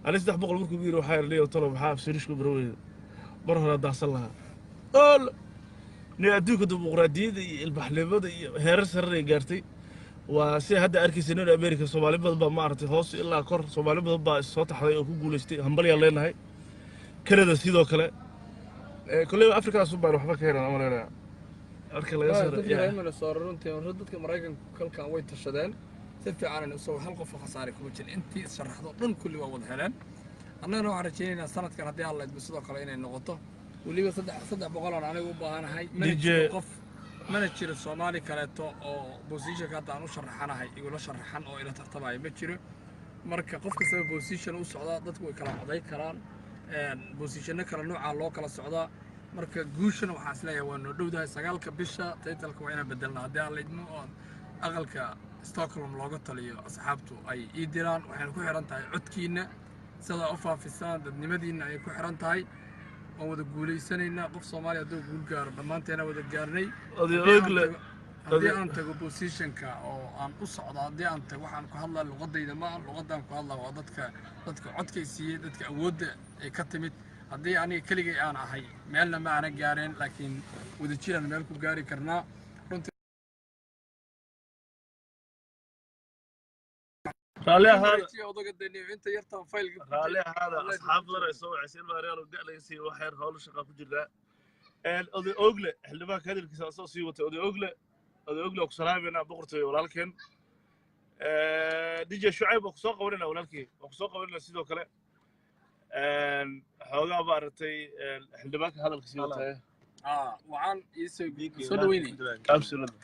Ani 300 markuu yiri waxaa yidhi, talo maxaa afsirishku baraweyda mar hore daahsan lahaa ol ni. Adduunka dimuqraadiyadda iyo ilbaxnimada iyo heerar sare ay gaartay. Waa si hadda arkaysa nin America Soomaali badan baa maaragtay hoos ilaa kor, Soomaali badan baa soo taxday oo ku guulaystay. Hambalyaan leenahay. Canada sidoo kale. Kolleyba Afrikadaas un baan waxba ka helan ama leenahay marka laga soo Dadka reer Minnesota, runtii dadka Maraykanku kalkan way tashadeen si fiican, isagoo hal qof oo khasaaray kuma jirin. Intii is-sharaxdo dhan kulli waa wada heleen. Annagana waxaan rajaynaynaa sanadkan haddii Alla idmo sidoo kale inay noqoto, weliba 300 oon anigu u baahanahay. Mana DJ jiro qof, mana jiro Soomaali kaleeto oo positionka hadda aan u sharaxanahay igula sharaxan oo ila tartamaya, ma jiro. Marka qof kastaba position u socdaa, dadku way kala coday karaan, positionno kala noocaa loo kala socdaa. Marka guushana waxaan isleeyahay waa noo dhowdahay. 9-ka bisha titleka waa inaan bedelna haddii Alla idmo, oo aqalka Stockholm looga taliyo asxaabtu ay ii diraan. Waxayna ku xiran tahay codkiinna, sidaa u faafisaan dadnimadiinna ayay ku xiran tahay. Waan wada guulaysanaynaa. Qof Soomaaliya hadduu guul gaaro, dhammaanteena wada gaarnay. Oday Haddii aan Ogle haddii aan tago positionka oo aan u socdo, haddii aan tago, waxaan ku hadlaa luqadayda ma aha. Luqadaan ku hadlaa waa dadka codkay siiyey, dadka awoodda ay ka timid. Haddii aniga keligay aan ahay, meelna ma aanan gaareen, laakiin wadajiraan meel ku gaari karnaa runtii. Raalli ahaada. Wareejiya odaga deniyo inta yartaan faylka ku Raalli jira. ahaada. Wallahi. Asxaab badan ay soo wacaysa, ilmaa reer ga laga siiyey wax yar, howl shaqa ku jirnaa. Oday Ogle, xildhibaanka hadalkiisa asoo sii watay. Oday Ogle, Oday Ogle, waa ku salaamaynaa, boqortooy, walaalkeen. DJ Shucayb waa kusoo qabanayna, walaalkii waa kusoo qabanayna. Sidoo kale xoogaa maaragtay xildhibaanka hadalka sii wataya. Waxaan iisoo soo dhaweynay. Absolutely.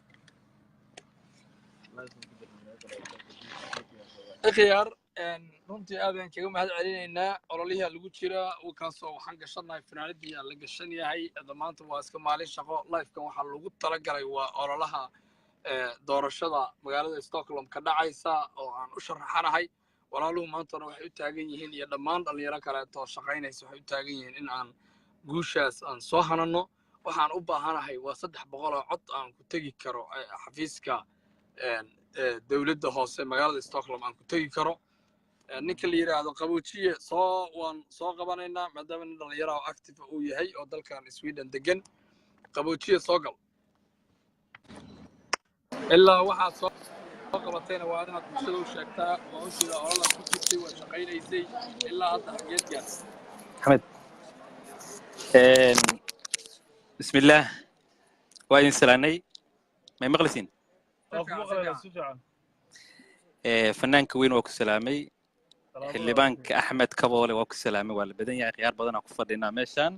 Ikhyaar, runtii aad ayaan kaga mahad celinaynaa. Ololihii lagu jiraa kaasoo waxaan gashannahay funaanadii aan la gashan yahay. Hadda maanta waa iska maalin shaqo. Livekan waxaa lagu talagalay waa ololaha doorashada magaalada Stockholm ka dhacaysa oo aan u sharaxanahay. Walaaluhu maantana waxay u taagan yihiin iyo dhammaan dhalinyaro kaleeto oo shaqaynaysa waxay u taagan yihiin in aan guushaas aan soo hanano. Waxaan u baahanahay waa 300 oo cod aan ku tegi karo xafiiska dowladda hoose magaalada Stockholm aan ku tegi karo. Ninka la yidhaahdo Qaboojiye soo waan soo qabanaynaa, maadaama nin dhalinyaro oo active uu yahay oo dalkan Sweden degan. Qaboojiye, soo gal. Ilaa waxaad soo qabatayna waa inaad bulshada u sheegtaa. Waa u jeedaa, ololaad ku jirtay, waa shaqaynaysay. Ilaa hadda xageed gaartay? Axmed, bismillaah, waa idin salaanay. May maqlaysiin? Waa ku maqlaynaa si fiican. Fanaanka weyn waa ku salaamay. Xildhibaanka Axmed Kaboole waa ku salaamay. Waa la badan yahay, khiyaar badan aan ku fadhinaa meeshaan.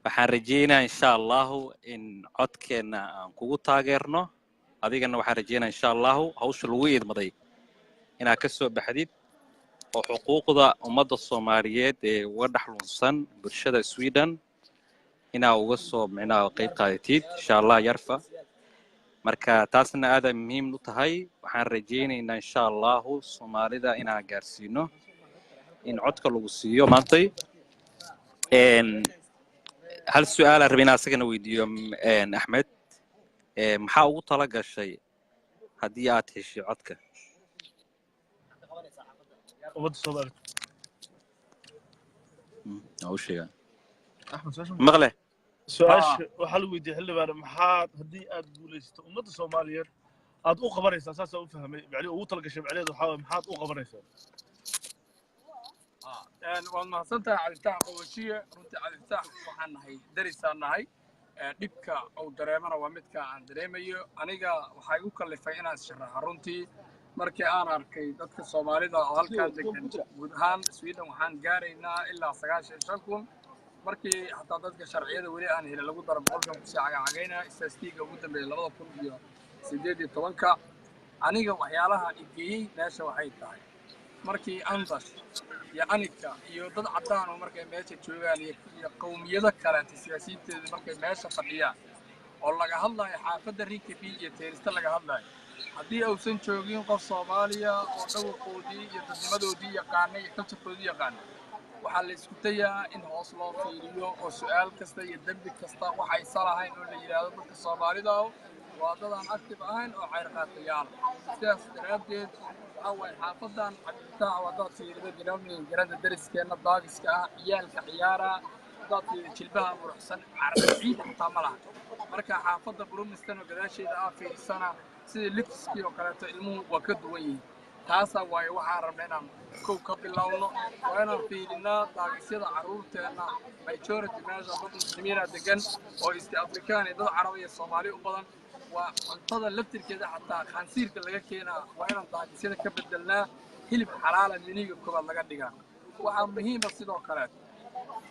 Waxaan rajaynayaa, insha Allahu, in codkeenna aan kugu taageerno. Adigana waxaan rajaynaya, insha Allahu, hawsha lagu idmaday inaad ka soo baxdid oo xuquuqda ummadda Soomaaliyeed ee uga dhex lunsan bulshada Sweden inaa uga soo micnaha qayb qaadatid, insha Allah. Yarfa marka taasna aada muhiim u tahay. Waxaan rajaynaynaa, insha Allahu, Soomaalida inaan gaarsiino in codka lagu siiyo maantay. Hal su-aal aan rabay inaan asagana weydiiyo Axmed. Maxaa ugu tala gashay haddii aad heshay codka ummadda Soomaaliyeed? Waa u sheegaa. Axmed, su-aasha? Maqle. Su-aasha waxaa lagu weydiiyey, xildhibaan, maxaad haddii aad guulaysato ummadda Soomaaliyeed aad u qabanaysaa? Saasaa u fahmay. Macnihi ugu talagashay macnaheedu waxaa waye maxaad u qabanaysaa? Waad mahadsantahay, Cabdifatax Qaboojiye. Runtii Cabdifatax waxaan nahay darisaan nahay. Dhibka uu dareemana waa midka aan dareemayo. Aniga waxaa igu kallifay inaan issharaxo runtii markii aan arkay dadka Soomaalida oo halkaan degan. Guud ahaan Sweden waxaan gaaraynaa ilaa 95,000, markii xataa dadka sharciyada weli aan helin lagu daro 100,000 kusii cagacagaynaa statistiga ugu dambeeya 2018-ka. Aniga waxyaalaha igeeyey meesha waxay tahay markii Andash iyo Anika iyo dad caddaan oo markay meesha joogaan iyo qowmiyado kaleeto siyaasiyiinteedu markay meesha fadhiyaan oo laga hadlayo xaafadda Rinkeby iyo Tensta laga hadlayo, haddii uusan joogin qof Soomaaliya oo dhawaqoodii iyo dadnimadoodii yaqaanay iyo culturekoodii yaqaanay, waxaa la isku dayaa in hoos loo fiiriyo oo su-aal kasta iyo dembi kasta waxaysan lahayn oo la yidhaahdo dadka Soomaalida ah waa dad aan active ahayn oo cayr qaatayaal. Sidaas daraaddeed waxaa waaye xaafadan, Cabdifitaax, haddaad fiirido dinamniga garada dariskeenna daagiska ah, ciyaalka ciyaara haddaad fiirido, jilbaha muruxsan, carab ciid xataa ma laha. Marka xaafadda Brumistan oo gadaasheeda ah fiirisana, sidii lifiskii oo kaleeto ilmuhu waa ka duwan yihiin. Taasaa waaye waxaan rabnaa inaan kow ka bilowno. Waa inaan fiirinaa daagisyada carruurteenna. Majority meesha dad Muslimiina degan oo East African iyo dad Carab iyo Soomaali u badan. Waa cuntada laftirkeeda xataa khansiirka laga keenaa. Waa inaan daagisyada ka bedelnaa, hilib xalaala miniga koobaad laga dhigaa. Waxaa muhiima sidoo kale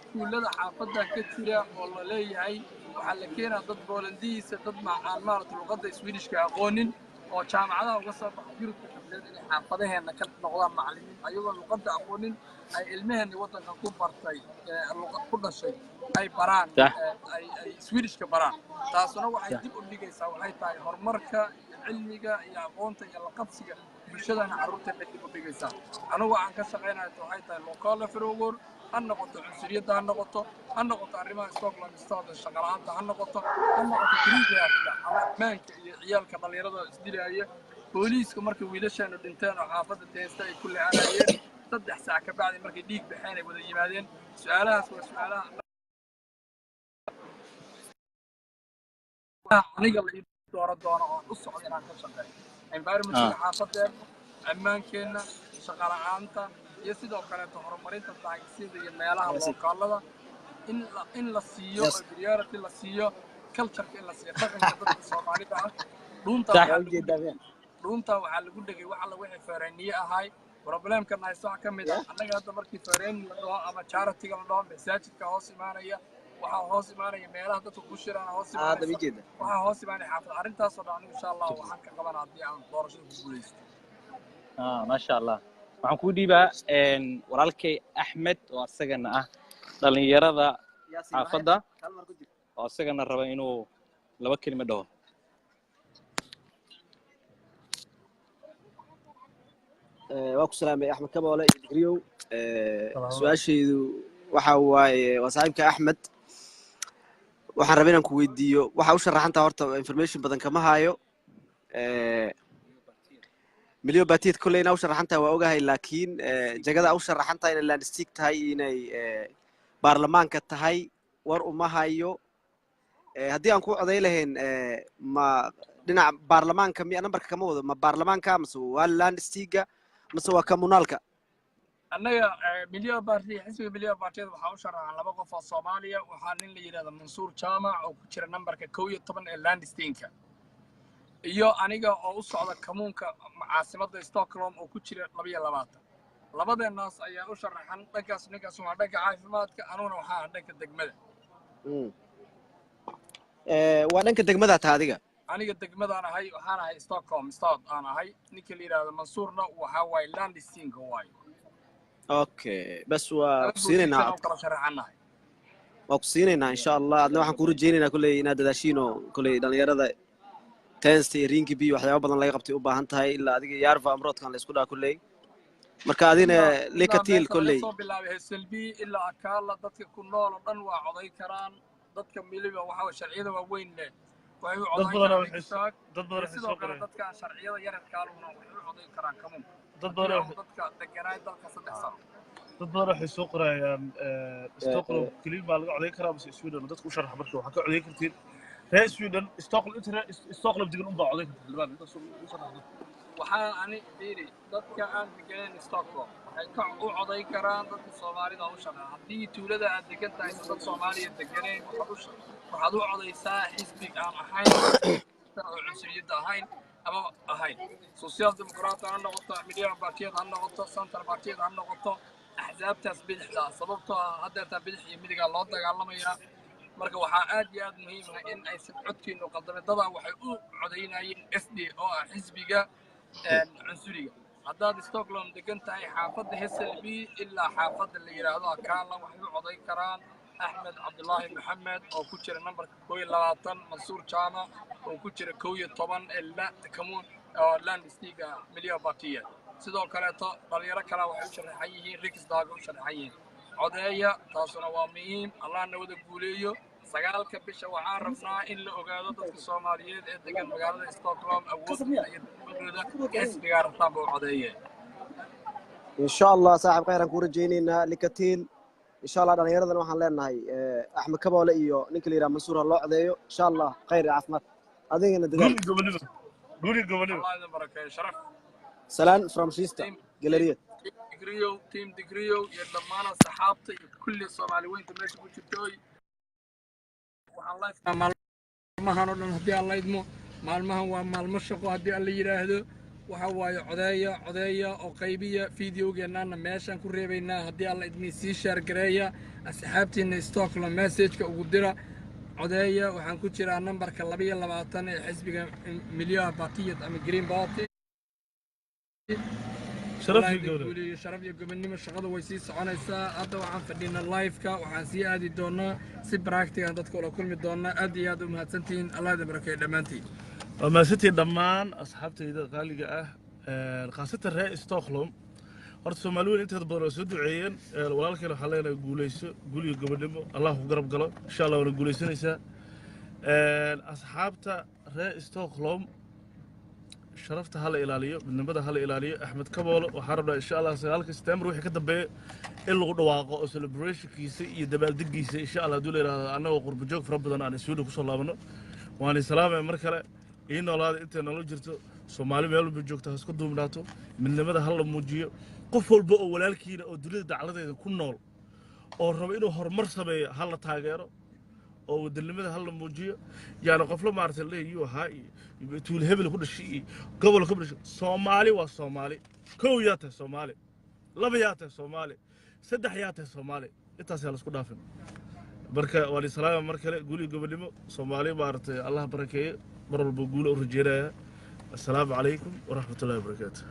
iskuullada xaafaddan ka jira oo la leeyahay waxaa la keenaa dad Boolandiisa, dad aan maarata luqadda Swedishka aqoonin oo jaamacadaha uga soo baxa Yurubka qableed inay xaafadaheenna ka noqdaan macallimiin, ayagoo luqadda aqoonin ay ilmaheenni waddankan ku bartay ku dhashay ay baraan ay Swedishka baraan. Taasuna waxay dib u dhigaysaa waxay tahay horumarka iyo cilmiga iyo aqoonta iyo la qabsiga bulshadana carruurteena dib u dhigaysaa. Anigu waxaan ka shaqaynaya waxay tahay lokala frågor, ha noqoto cunsuriyadda, ha noqoto, ha noqoto arrimaha Stockholm stad shaqa la'aanta, ha noqoto, ha noqoto trygghetsda ama ammaanka iyo ciyaalka dhallinyarada isdilaaya. Booliiska markay wiilashaanu dhinteen oo xaafadda Tensta ay ku le'anayeen, 3 saac ka bacdi markay dhiig baxeen ay wada yimaadeen. Su-aalahaas waa su-aalaha aniga la ii dooran doono oo u socdo inaan ka shaqeeyo environmentka xaafadeenna, ammaankeenna, shaqa la'aanta iyo sidoo kaleeto horumarinta taagisyada iyo meelaha lookaalada in la siiyo oo priority la siiyo, cultureka in la siiyo, dhaqanka dadka Soomaalida ah dhuunta waxaa lagu Dhuuntaa waxaa lagu dhegay wax alla wixii förening ahay. Problemkan haysto waxaa ka mid ah annaga hadda markii förening la dhaho ama charityga la dhaho, masaajidka hoos imaanaya, waxaa hoos imaanaya meelaha dadka ku shiraan hoos imaanaysa, waxaa hoos imaanaya xaafad. Arrintaasoo dhan anigu insha Allah waxaan ka qabanaa haddii aan doorashada ku guuleysto. Ah, maasha Allah. Waxaan kuu dhiibaa walaalkay Axmed oo asagana ah dhalinyarada xaafadda oo asagana raba inuu laba kelimo dhaho. Waa ku salaamay Axmed Kaboole iyo Digriyow. Su-aashaydu waxa waaye, waa saaxiibka Axmed, waxaan rabay inaan ku weydiiyo waxa u sharaxantaa. Horta information badan kama hayo Miljöpartiet. Kolley inaa u sharaxan tahay waa ogahay, laakiin jagada u sharaxan tahay inay landsting tahay, inay baarlamaanka tahay, war uma hayo. Haddii aan ku coday lahayn, ma dhinaca baarlamaanka miya? Nambarka kama wado, ma baarlamaanka mase waa landstinga mase waa kommunalka? Annaga Miljöparti, xisbiga Miljöpartiet waxaa u sharaxan laba qof oo Soomaaliya. Waxaa nin la yidhahda Mansuur Jaamac oo ku jira nambarka 11 ee landstingka, iyo aniga oo u socda kommunka caasimadda Stockholm oo ku jira 22. Labadeennaas ayaa u sharaxan dhankaas. Ninkaas waa dhanka caafimaadka, anuguna waxaa ah dhanka degmada. Waa dhanka degmada taa adiga? Aniga degmadaan ahay, waxaan ahay Stockholm stad aan ahay. Ninka la yidhahdo Mansuurna waxaa waaye landstingka waaye. Okay, bas waa laba ku siinaynaa position oo codka. Kala sharaxannahay. Waa ku siinaynaa insha Allah. Adna waxaan kuu rajaynaynaa kolley inaad dadaashiin oo kolley dhalinyarada Tensta iyo Rinkeby waxyaaba badan laga qabtay u baahan tahay, ilaa adiga Järva områdetkan la isku dhaha kolley. Marka adina ilaa ilaa lycka till meesha laga kolley. soo bilaabay Hässelby ilaa Akalla dadka ku nool oo dhan waa coday karaan. Dadka miliba waxa waye sharciyada waaweyn leh waxay u Dad codayn badanaa karaan waxay riksdag, dad badan iyo waxay sidoo soo kale qoreen dadka aan sharciyada yararkaaluna waxay u codayn karaan kommunka dad haddii badan aanu waxay dadka deganaay dalka 3 sano. Dad badan waxay soo qorayaan Stockholm keliya baa laga codayn karaa mise Sweden? Dadka u sharax. Marka waxaa ka codayn kartiin reer Sweden, Stockholm, inta reer Stockholm degan unbaa codayn karta. Xildhibaan intaas u sharax dadka. Waxaa ani fiiri, dadka aan deganeyn Stockholm waxay ka u coday karaan dadka Soomaalida u shaqeeya. Haddii tuulada aad degan tahay dad Soomaaliya deganeyn, waxaad u codaysaa xisbi aan ahayn oo cunsuriyadda ahayn ama ahayn Socialdemokrat ha noqoto, Miljöpartiet ha noqoto, Centerpartiet ha noqoto, axsaabtaas bidixda ah, sababtoo ah haddeertaa bidix iyo midigaa loo dagaalamayaa. Marka waxaa aad iyo aad muhiim ah in aysan codkiinu qaldamin. Dadaa waxay u codaynayeen SD oo ah xisbiga cunsuriga. Haddaad Stockholm degan tahay, xaafadda Hässelby ilaa xaafadda la yidhaahdo Akalla waxay u codayn karaan Axmed Cabdulaahi Maxamed oo ku jira nambarka 21, Mansuur Jaamac oo ku jira 11 ee kommun oo landstinga Miljöpartiet. Sidoo kaleeto dhalinyaro kale waxay u sharaxan yihiin riksdaga u sharaxan yihiin. Codeeya, taasuna waa muhiim. Allahna wada guuleeyo. 9-ka bisha waxaan rabnaa in la ogaado dadka Soomaaliyeed ee degan magaalada Stockholm awoodooda iyo degmadooda xisbigaa rabtaanba u codeeye. Insha Allah saaxiib, khayr aan kuu rajaynaynaa, lycka till insha Allah. Dhallinyaradana waxaan leenahay Axmed Kaboole iyo ninka la yidhaha Mansuur ha loo codeeyo insha Allah. Khayr iyo caafimaad, adigana dadaal. Guul iyo gobonimo, guul iyo gobonimo. Allah idin barakeeyo, sharaf. Salaan from Kista team team Galeriet. Team Digriyow, team Digriyow iyo dhammaan asxaabta iyo kulli Soomaali weynta meesha ku jirtooy, waxaan live maalmahan oo dhan haddii Alla idmo. Maalmahan waa maalmo shaqo haddii Alla yidhaahdo. Waxa waaye codeeya, codeeya oo qaybiya. Videogeennaana meeshaan ku reebaynaa haddii Alla idmi. Sii share gareeya, asxaabtiina Stockholm messageka ugu dira. Codeeya. Waxaan ku jiraa nambarka 22 ee xisbiga Miljöpartiet ama Green Party. Sharaf Allah iyo idin gobonimo. guuleeyo, sharaf iyo gobonimo. Shaqadu way sii soconaysaa. Hadda waxaan fadhinaa live-ka, waxaan sii aadi doonaa si practical dadka ula kulmi doonaa. Aad iyo aad u mahadsantihiin. Allah idin barakeeyo dhammaantiin. Waa mahadsantihiin dhammaan asxaabtayda qaaliga ah, khaasatan reer Stockholm. Horta Soomaali weyn inteeda badan waa soo duceeyeen. Walaalkeen waxaan leenahay guuleyso, guul iyo gobonimo, Allah ku garab galo insha Allah, waana guuleysanaysaa. Asxaabta reer Stockholm, sharafta hala ilaaliyo, midnimada hala ilaaliyo. Axmed Kaboolo waxaan rabnaa insha Allah 9-ka September wixii ka dambeeya in lagu dhawaaqo oo celebrationkiisa iyo dabaaldegiisa insha Allah hadduu la yidhahdo annagoo qurbo joog fara badan aan Sweden kusoo laabano. Waan isalaamaya mar kale. Ii noolaada intay nolol jirto. Soomaali meel walba joogta ha isku duubnaato, midnimada ha la muujiyo. Qof walba oo walaalkiina oo dunida dacladeeda ku nool oo raba inuu horumar sameeyo ha la taageero. Oo wadanimada hala muujiyo. Yaani qofla maaragtay leeyuu ahaa iyo tuul hebel ku dhashay iyo gobol ku dhashay. Soomaali waa Soomaali. Kow yaa tahay Soomaali, laba yaa tahay Soomaali, saddex yaa tahay Soomaali. Intaas yaa laisku dhaafin. Marka waan islaama mar kale, guul iyo gobonimo Soomaali. Maaragtay, Allah barakeeyo. Mar walba guula u rajeynaya. Assalaamu calaykum waraxmatullahi wabarakaatu.